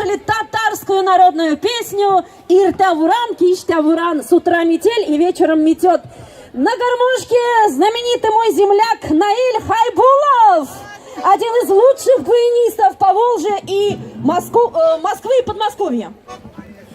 слышали татарскую народную песню «Иртә буран, кичтә буран, с утра метель и вечером метет». На гармошке знаменитый мой земляк Наиль Хайбулов, один из лучших баянистов Поволжья и Москвы и Подмосковья.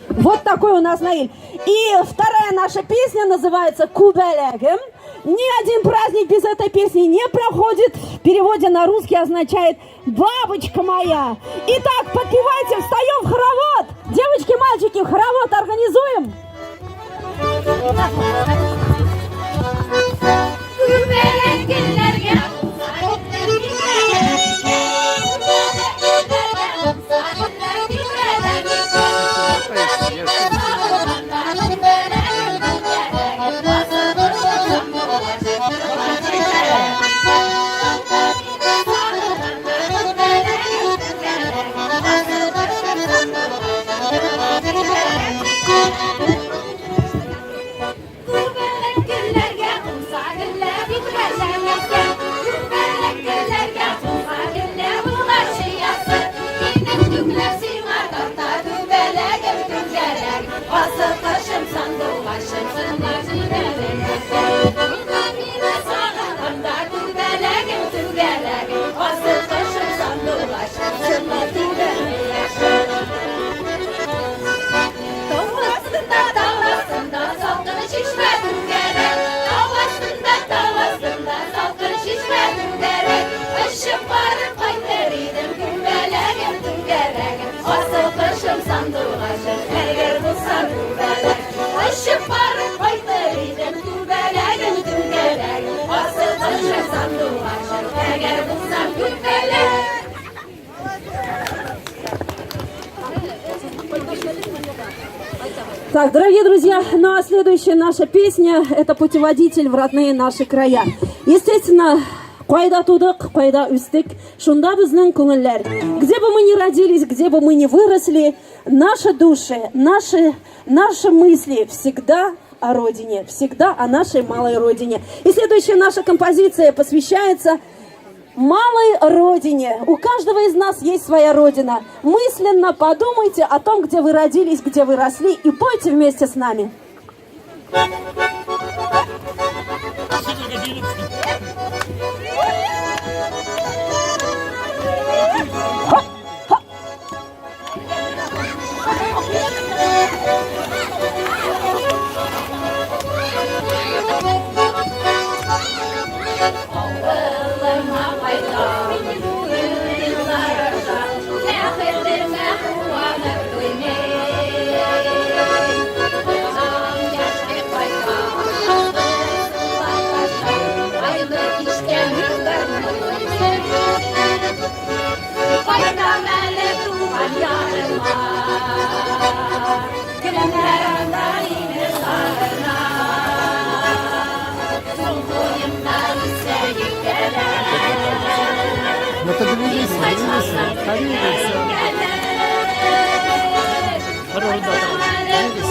Вот такой у нас Наиль. И вторая наша песня называется «Күбәләгем». Ни один праздник без этой песни не проходит. В переводе на русский означает «бабочка моя». Итак, подпевайте, встаем в хоровод. Девочки, мальчики, хоровод организуем. Так, дорогие друзья, ну а следующая наша песня – это путеводитель в родные наши края. Естественно, кайда тудык, кайда үстек, шунда безнең күңелләр. Где бы мы ни родились, где бы мы ни выросли, наши души, наши мысли всегда о родине, всегда о нашей малой родине. И следующая наша композиция посвящается малой родине. У каждого из нас есть своя родина. Мысленно подумайте о том, где вы родились, где вы росли, и пойте вместе с нами. Ну ты двигайся, двигайся, двигайся. Хорош, да, двигайся.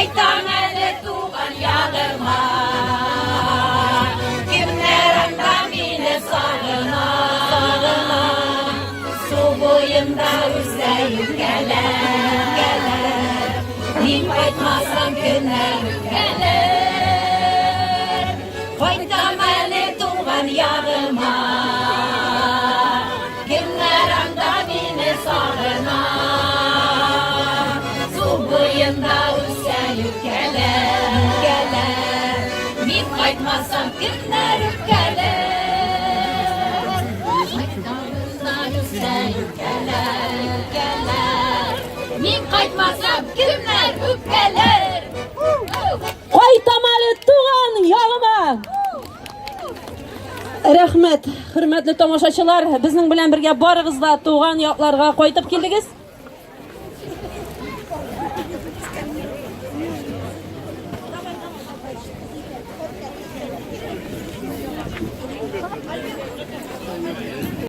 Кайтам әле туган ягыма. Кемнәр анда мине сагына, сагына. Су буенда үсә юкәләр, юкәләр. Мин кайтмасам кемнәр үпкәләр? Кайтам әле туган ягыма. Кемнәр анда мине сагына? Су буенда үсә юкәләр, юкәләр. Мин кайтмасам кемнәр үпкәләр? Кайтамында үсә юкәләр, юкәләр. Мин кайтмасам кемнәр үпкәләр? Кайтам әле туган ягыма! Рәхмәт, хөрмәтле тамашачылар, безнең белән бергә барыгыз да туган якларга кайтып килдегез.